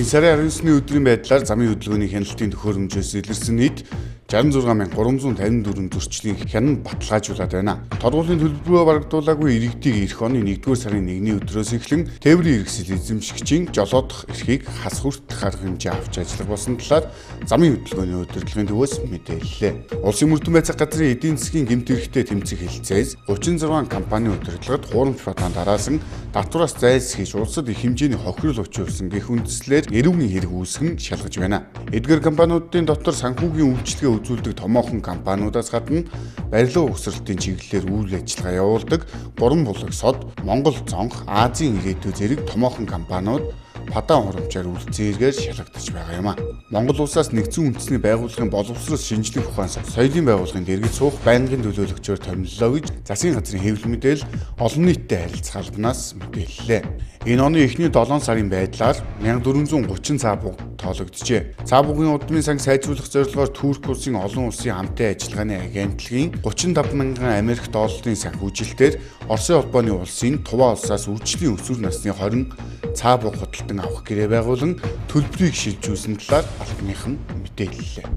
Энэ сарын 19-ны өдрийн байдлаар замын хөдөлгөөний хяналтын төхөөрөмжөөс илэрсэн нийт 66,354 зөрчлийн хянан баталгаажуулаад байна. Торгуулийн төлбөрөө барагдуулаагүй иргэдийг ирэх оны 1-р сарын 1-ний өдрөөс эхлэн тээврийн хэрэгсэл эзэмшигчийн жолоодох эрхийг хас хүртэх арга хэмжээ авч ажиллах болсон талаар замын хөдөлгөөний удирдлагын төвөөс мэдээллээ. Улсын мөрдөн байцаах газрын эдийн засгийн гэмт хэрэгтэй тэмцэх хэлцээс 36 компани удирдлагад хуурамч батан дараалан татвараас зайлсхийж улсад их хэмжээний хохирол учруулсан гэх үндслээр эрүүгийн хэрэг үүсгэн шалгаж байна. Эдгээр компаниудын дотор санхүүгийн үйлчилгээ үзүүлдэг томоохон компаниудаас гадна барилга угсралтын чиглэлээр үйл ажиллагаа явуулдаг Гурван булаг сод, Монгол зонх, Азийн ирээдүй зэрэг томоохон компаниуд падан хурамчаар үлдсэн эргээр шалгагдаж байгаа юм а. Монгол улсаас нэгдсэн үндэсний байгууллагын боловсрол шинжлэх ухаан соёлын байгууллагын дэргэд суух байнгын төлөөлөгчөөр томилолоо гэж засгийн газрын хэвлэл мэдээлэл олон нийтэд харилцах албанаас мэдээллээ. Энэ оны эхний 7 сарын байдлаар 1430 цаа буг тоологджээ. Цаа бугын удмын санг сайжруулах зорилгоор Турк улсын олон улсын хамтын ажиллагааны агентлагийн 35 мянган Америк долларын санхүүжилтээр Оросын холбооны улсын Туваа улсаас үржлийн өсвөр насны 20 цаа буг худалдан авах гэрээ байгуулан төлбөрийг шилжүүлсэн талаар албаныхан мэдээллээ.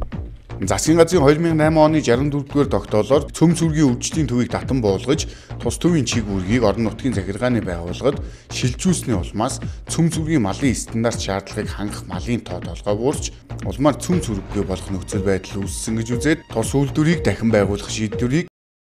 Засгийн газрын 2008 оны 64-р тогтоолоор цөм сүргийн үржлийн төвийг татан буулгаж тус төвийн чиг үүргийг орон нутгийн захиргааны байгууллагад шилжүүлсэний улмаас цөм сүргийн малын стандарт шаардлагыг хангах малын тоо толгой буурч улмаар цөм сүрэггүй болох нөхцөл байдал үүссэн гэж үзээд тус үйлдвэрийг дахин байгуулах шийдвэрийг